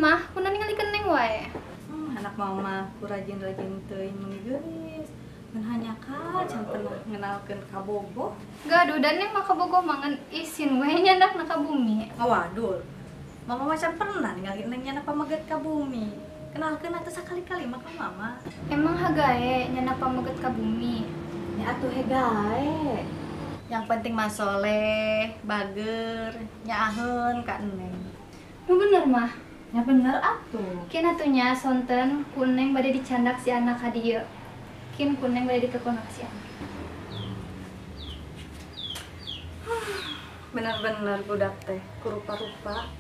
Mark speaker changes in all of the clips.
Speaker 1: Mah, kuna ningalikeun Neng wae.
Speaker 2: Anak mama ku rajin-rajin teuing meuni geulis. Mun hanya ka can pernah ngenalkeun ka bogoh.
Speaker 1: Gaduh dan Neng mah ka bogoh mah ngan isin we nyandak na ka bumi.
Speaker 2: Ngawadul. Mama mah can pernah ningali Neng nyandak pameget ka bumi. Kenalkeun atuh sakali-kali mah ka mama.
Speaker 1: Emang hagae nyandak pameget ka bumi.
Speaker 2: Ya atuh hegae. Yang penting mah soleh, bager, nyaaheun ka Neng.
Speaker 1: Nu bener mah.
Speaker 2: Ya bener atuh.
Speaker 1: Kin atunya sonten ku Neng bade dicandak si anak ka dieu. Kin ku Neng bade ditelepon ka si anak.
Speaker 2: Bener-bener budak teh kurupa-rupa.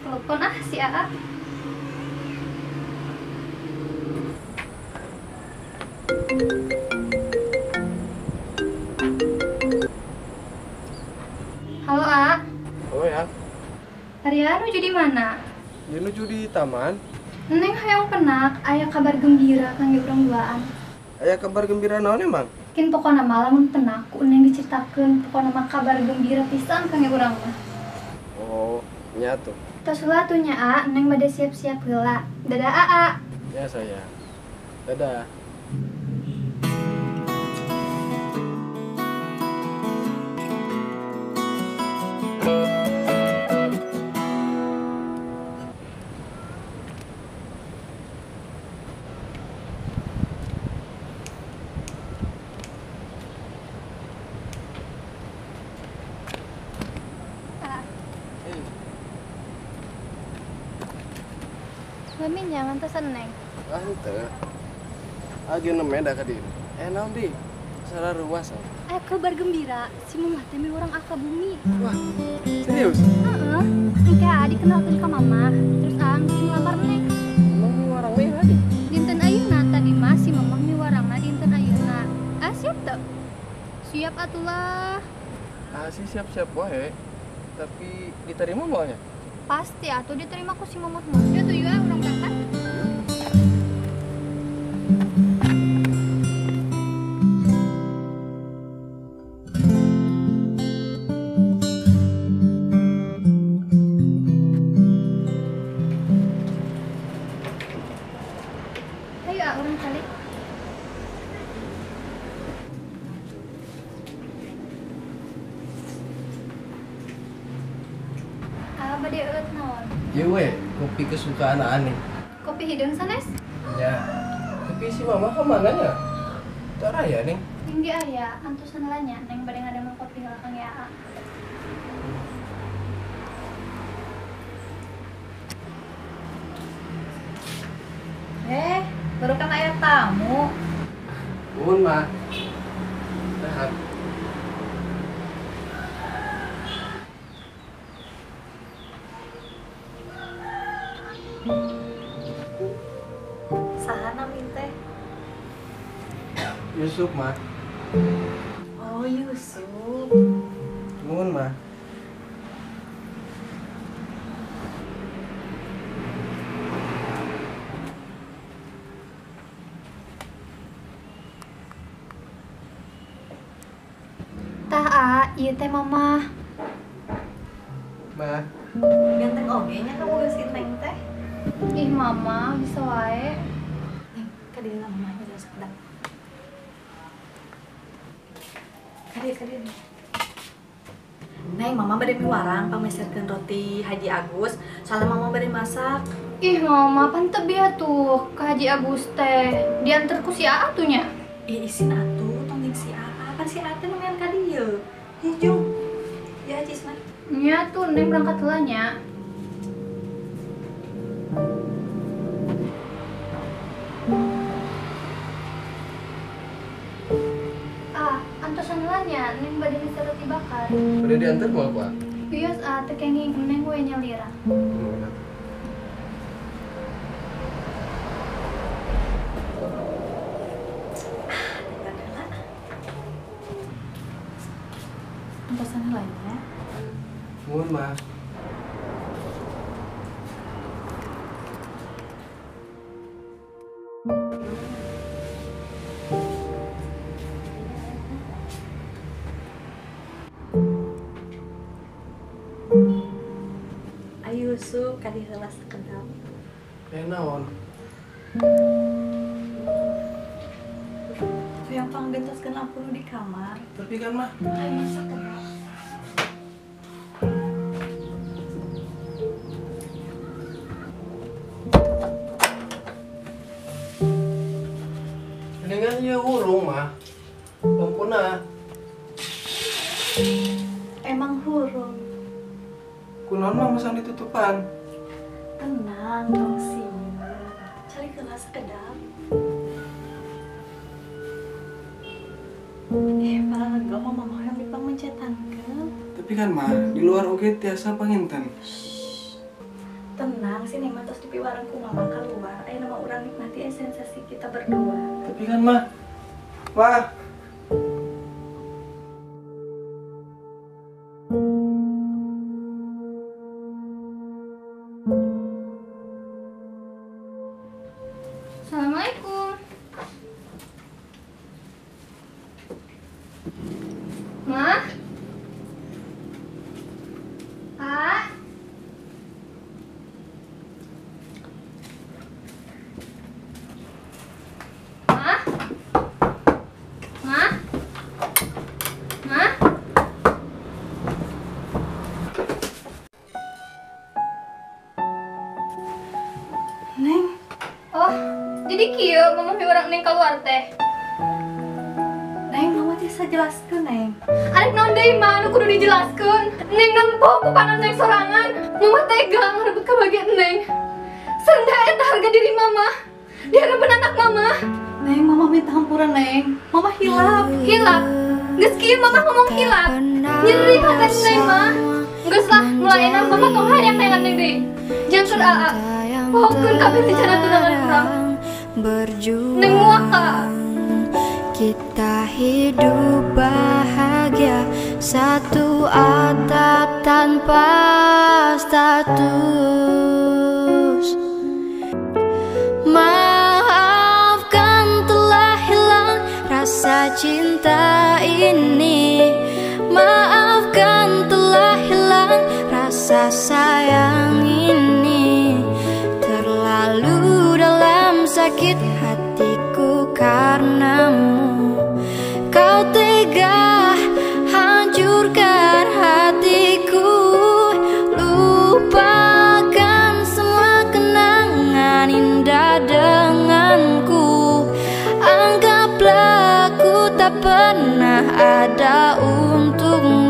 Speaker 1: Telepon ah si AA. Halo A.
Speaker 3: Oh ya.
Speaker 1: Arya nuju di mana?
Speaker 3: Ya nuju di taman.
Speaker 1: Neng hayang penak, aya kabar gembira kangge urang duaan.
Speaker 3: Aya kabar gembira naon emang?
Speaker 1: Kin pokona mah lamun penak ku Neng diceritakeun, pokona mah kabar gembira pisan kangge urang mah.
Speaker 3: Oh, nya tuh.
Speaker 1: Tos heula atuh nya A, Neng bade siap-siap heula. Dadah AA.
Speaker 3: Ya sayang. Dadah.
Speaker 1: Lemi jangan pesen Neng.
Speaker 3: Ah henteu. Agi neme da ka dieu. Naon di? Salah ruas.
Speaker 1: Aya kabar gembira, si mamah teh miwarang ka bumi.
Speaker 3: Wah, serius?
Speaker 1: Heeh. Engke aa dikenalkeun ka mama, terus aa engke ngelamar Neng.
Speaker 3: Emang miwarang we tadi?
Speaker 1: Dinten ayeuna tadi mah si mamah miwarangna dinten ayeuna. Ah siap teu? Siap atulah.
Speaker 3: Ah sih siap-siap wae. Tapi diterima moalnya?
Speaker 1: Pasti atuh diterima ku si mamah mah. Ya tuh ya urang berangkat. Ayo ah, urang calik. Ah, bade eueut naon?
Speaker 3: Ieu we, kopi kesukaan aneh.
Speaker 1: Kopi hideung sanes?
Speaker 3: Ya. Tapi si mama ka mana nya? Teu aya Neng.
Speaker 1: Neng ge aya, antosan heula nya Neng bade ngadamel kopi heula kangge aa.
Speaker 2: Baru kan aya tamu.
Speaker 3: Nuhun mah. Sehat.
Speaker 2: Saha nami teh?
Speaker 3: Yusuf mah.
Speaker 2: Oh, Yusuf.
Speaker 3: Nuhun mah.
Speaker 1: Tah a, ieu teh mama.
Speaker 3: Ma.
Speaker 2: Ganteng oge nya kamu geus Neng teh.
Speaker 1: Ih mama, bisa wae.
Speaker 2: Neng, ka dieu lah mamanya geus sekedap. Ka dieu, ka dieu. Neng, mama bade miwarang pameserkeun roti Haji Agus, soalnya mama bade masak.
Speaker 1: Ih mama, pan teu bieu tuh ka Haji Agus teh. Dianter ku si Aa tuh nya.
Speaker 2: Ih isin atuh, tong jeung si Aa. Kan si Aa teh lumayan ka dieu. Hijau. Ya cisna.
Speaker 1: Nya tuh Neng berangkat heula nya. Ah, antosan heula nya Neng bade meser roti bakar.
Speaker 3: Bade diantar mau apa?
Speaker 1: Wios ah teu kenging Neng we nyalira.
Speaker 2: Antosan heula nya.
Speaker 3: Nuhun mah.
Speaker 2: Asup kali heula sakedap.
Speaker 3: Naon?
Speaker 2: Yang panggentoskeun lampu di kamar.
Speaker 3: Tapi kan mah.
Speaker 2: Ayo sakedap.
Speaker 3: Dengan ieu hurung mah. Lampuna.
Speaker 2: Emang hurung.
Speaker 3: Kunaon mah masang ditutupan?
Speaker 2: Tenang dong sih. Cari heula sakedap. Para mama mau yang dipangmencetankeun.
Speaker 3: Tapi kan mah di luar oge tiasa panginten.
Speaker 2: Tenang sih mah tos dipiwarang ku mama keluar. Ayeuna mah urang nikmati sensasi kita berdua.
Speaker 3: Tapi kan mah, mah.
Speaker 1: Assalamualaikum. Ma? Pak? Ma? Ma? Ma?
Speaker 2: Neng.
Speaker 1: Oh, jadi kieu mama piwarang neng keluar teh.
Speaker 2: Neng, mama bisa jelaskeun, Neng.
Speaker 1: Arek naon deui mah anu kudu dijelaskeun. Neng nempo ku panon neng sorangan. Mama tega ngarebut kebahagiaan Neng. Serendah eta harga diri mama. Di hadapan anak mama.
Speaker 2: Neng, mama minta hampura, Neng. Mama hilap.
Speaker 1: Hilap? Geus kieu mama ngomong hilap. Nyeri hati Neng mah. Geus lah, mulai enak mama tong hayang neangan Neng deui. Jangan keur aa. Pohokeun kabeh rencana tunangan urang. Neng muak ka.
Speaker 4: Kita hidup bahagia satu atap tanpa status. Maafkan telah hilang rasa cinta ini. Maafkan telah hilang rasa sayang ini. Terlalu dalam sakit hatiku karenamu. Kau tega hancurkan hatiku. Lupakan semua kenangan indah denganku. Anggaplah ku tak pernah ada untukmu.